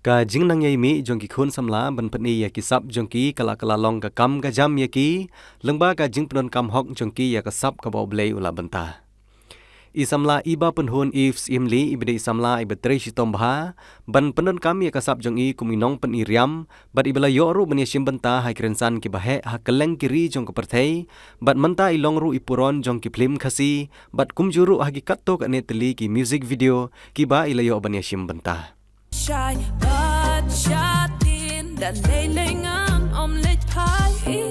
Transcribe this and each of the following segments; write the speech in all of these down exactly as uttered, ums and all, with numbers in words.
Ka jingnang ïa i mih jong ki khun samla ban pyni ïa ki sap jong ki ka la ka la long ka kam ka jam ïa ki, lyngba ka jingpyndonkam hok jong ki ïa ka sap kaba U Blei u la bynta. I samla Iba Pynhun Eve Syiemlieh iba dei i samla iba trei shitom bha ban pyndonkam ïa ka sap jong i kum i nongpyni riam, bad iba la ïoh ruh ban ïashim bynta ha ki rynsan kiba heh ha kylleng ki ri jong ka pyrthei, bad mynta i long ruh i puron jong ki phlim Khasi, bad kumjuh ruh ha ki katto katne tylli ki music video kiba i la ïoh ban ïashim bynta. Shai bad shatin da lei lei ngan om leit phai i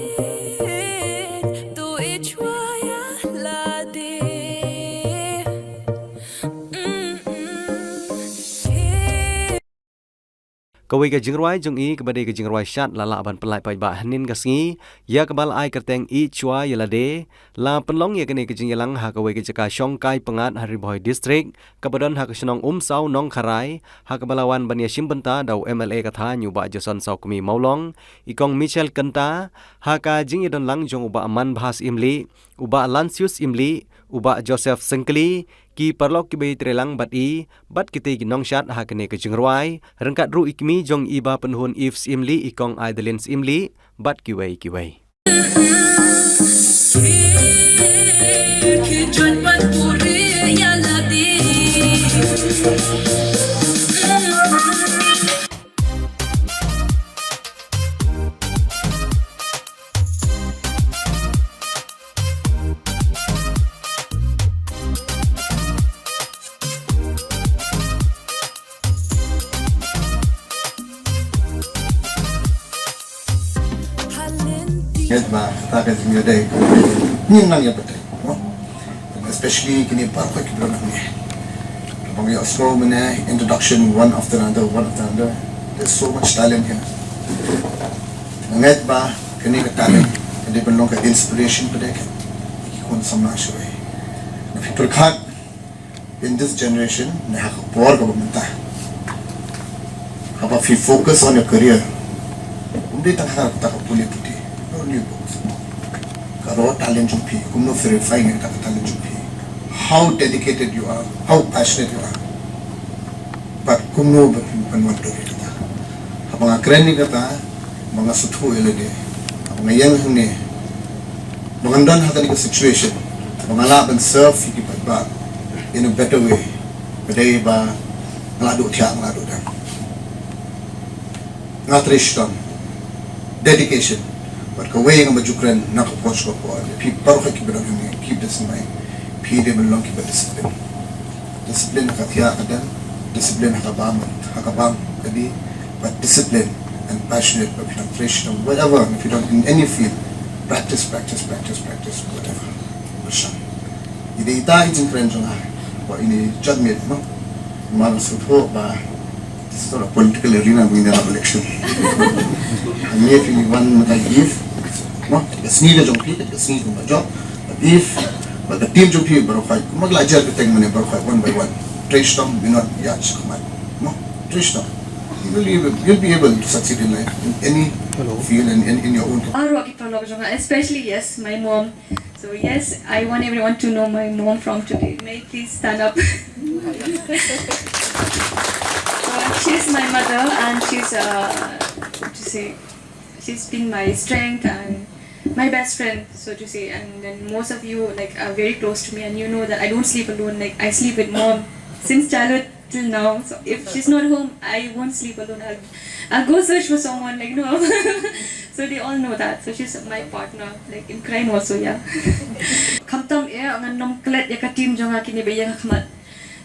tu i chwa ïa lade. Mm, mm. Kawei ka jingrwai jong i kaba dei ka jingrwai shad la lah ban pynlait paidbah hynnin ka sngi, ïa kaba la ai kyrteng I Chwa Ïa Lade, la pynlong ïa kane ka jingïalang ha kawei ka jaka shong kai pyngngad ha Ri Bhoi District, kaba don ha ka shnong Umsaw Nongkharai, ha kaba la wan ban ïashim bynta da u M L A ka thaiñ u Bah Jason Sawkmie Mawlong, i Kong Michelle Kynta, ha ka jingïadon lang jong u Bah Manbha Syiemlieh, u Bah Lansius Syiemlieh, u Bah Joseph Syngkli, ki paralok kiba ïatrei lang bad i, bad kitei ki nongshad ha kane ka jingrwai, ryngkat ruh i kmie jong Iba Pynhun Eve Syiemlieh i Kong Aidalin Syiemlieh, bad kiwei kiwei. Ngeit ba kata ka jingïadei ngin nang ïa pyrthei, no? Especially kine baroh ki briew hangne. Ba ngi ïohsngew mynne introduction one after another, one after another. There's so much talent here. Ngeit ba kane ka talent ka dei ban long ka inspiration pat ki khun samla shawei. Na phi pyrkhat in this generation, ne ha ka por kaba mynta, haba phi focus on your career, um dei tang ha kata ka pule puthi, not only books. Ka raw talent jong phi, kumno phi refine ïa kata ka talent jong phi, how dedicated you are, how passionate you are. But kumno ba phi ban wan dei kata. Haba nga kren ïa kata, ba nga sngewthuh ïa lade, haba nga ïeng hangne, ba ngan don ha kane ka situation ba nga lah ban serve ïa ki paidbah in a better way. Ba dei ba nga lah duh thiah, nga lah duh dang. Nga trei shitom, dedication. Bad kawei nga ba ju kren na ka por sha ka por, phi baroh kiba don hangne, keep this in mind. Phi dei ban long kiba discipline. Discipline ha ka thiah ka dem, discipline ha ka bam, ha ka bam ka dih, but discipline and passionate, ba phi dang trei shitom, whatever, if you don't in any field, practice, practice, practice, practice, whatever. Pyrshang. Ïa dei ita i jingkren jong nga, ba ine jot miet, no? Mar sngewthuh ba This is not a political arena, ba ngin ïalap election. Hangne phi wan mynta Eve, no? Ka sngi ka jong phi, ka sngi ka jong phi. But Eve, but the team jong phi baroh khoit, kumba la jer kyrteng mynne, baroh khoit one by one. Trei shitom, mynta ïa shakhmat, no? Trei shitom. You will be able, you'll be able to succeed in life in any field and in, in your own. Baroh ki paralok jong nga, especially, yes, my mom. So yes, I want everyone to know my mom from today. May you please stand up. So she's my mother, and she's, uh, what to say, she's been my strength and my best friend, so to say. And then most of you, like, are very close to me, and you know that I don't sleep alone. Like, I sleep with mom since childhood till now. So if she's not home, I won't sleep alone. I'll, I'll go search for someone, like, no. So they all know that. So she's my partner, like, in crime also, yeah. Khamtam eh ngan nym klet ïa ka team jong nga, kine ba ïeng ha khmat.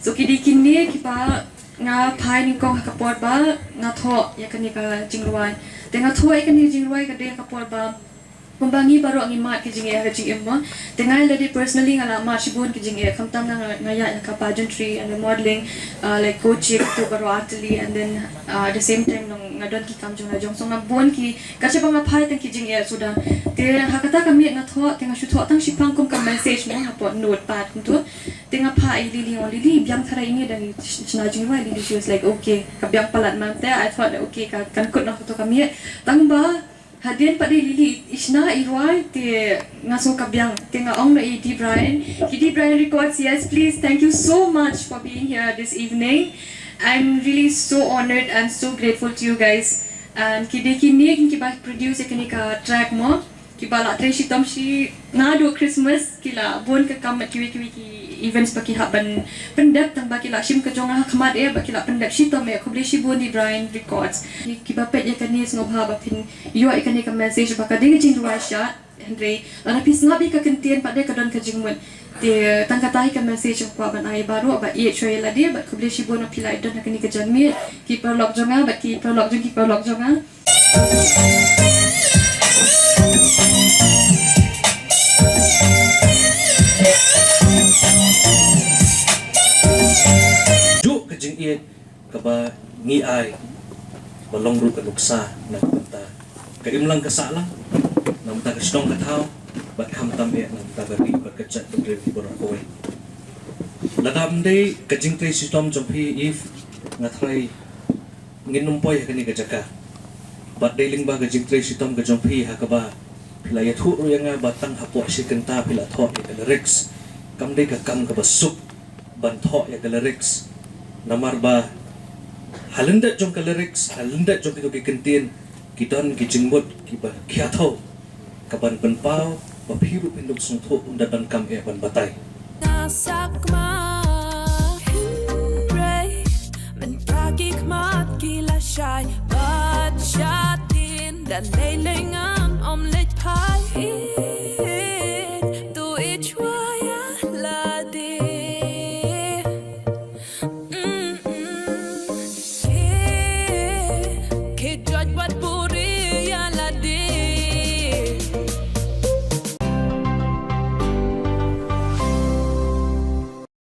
So ki dei kine kiba nga phai nyngkong ha ka por ba nga thoh ïa kane ka jingrwai. Te nga thoh ïa kane ka jingrwai ka dei ha ka por ba kumba ngi baroh ngi mad ki jingeh ha ka jingim mo. Te nga lade personally nga la mad shibun ki jingeh, khamtam nga, nga ïaid ha ka pageantry and the modeling, uh, like coaching to baroh artylli, and then, uh, at the same time nga don ki kam jong nga jong. So nga bun ki, ka shaba nga phai tang ki jingeh suda. Te ha kata ka miet nga thoh, te nga shu thoh tang shiphang kum ka message mo, hapoh notepad kumto. Te nga phah ïa i Lily, oh Lily, biang tharai ine da ngi shna jingrwai. Lily, she was like, okay. Ka biang palat man te, I thought, okay, ka, kan kut noh kato ka miet. Tang ba hadien pat de Lily i shna i rwai, te nga sngew ka biang, te nga ong noh ïa i Dee Brian. Ki Dee Brian Records, yes, please, thank you so much for being here this evening. I'm really so honored and so grateful to you guys. And ki dei kine kiba produce ïa kane ka track mo, kiba la trei shitom shi naduh Christmas, ki la bun ka kam bad kiwei kiwei ki events ba ki hap ban pyndep, tang ba ki la shim ka jong nga ha khmat eh, ba ki la pyndep shitom eh. Khublei shibun ïa Brian Records. Ki, kiba peit ïa kane, sngewbha ba phin ïoh ïa kane ka message ba ka dei ka jingrwai shad. Hynrei lada phi sngap ïa ka kyntien pat de ka don ka jingmut. Te tang kata hi ka message nga kwah ban ai baroh, ba ïeit shuwa ïa lade, bad khublei shibun ba phi la ïadon ha kane ka janmiet, ki paralok jong nga bad ki paralok jong ki paralok jong nga. Juh ka jingïeit kaba ngi ai, ba long ruh ka nuksa na ka bynta ka imlang ka sahlang, na ka bynta ka shnong ka thaw, bad khamtam eh na ka bynta ka ri bad ka jaitbynriew baroh kawei. Lada ym dei ka jingtrei shitom jong phi Eve, nga tharai ngin ym poi ha kane ka jaka. Bad dei lyngba ka jingtrei shitom ka jong phi ha kaba phi la ïathuh ruh ïa nga ba tang hapoh shi kynta phi la thoh ïa ka lyrics. Kam dei ka kam kaba suk ban thoh ïa ka lyrics. Namar ba ha lyndet jong ka lyrics, ha lyndet jong kito ki kyntien, ki don ki jingmut kiba khia thaw, kaban pynpaw ba phi ruh phin dup sngewthuh, ym da donkam eh ban batai. Na sakma hynrei mynta ki khmat ki la shai, bad shadien da lei lei ngan ym leit phai.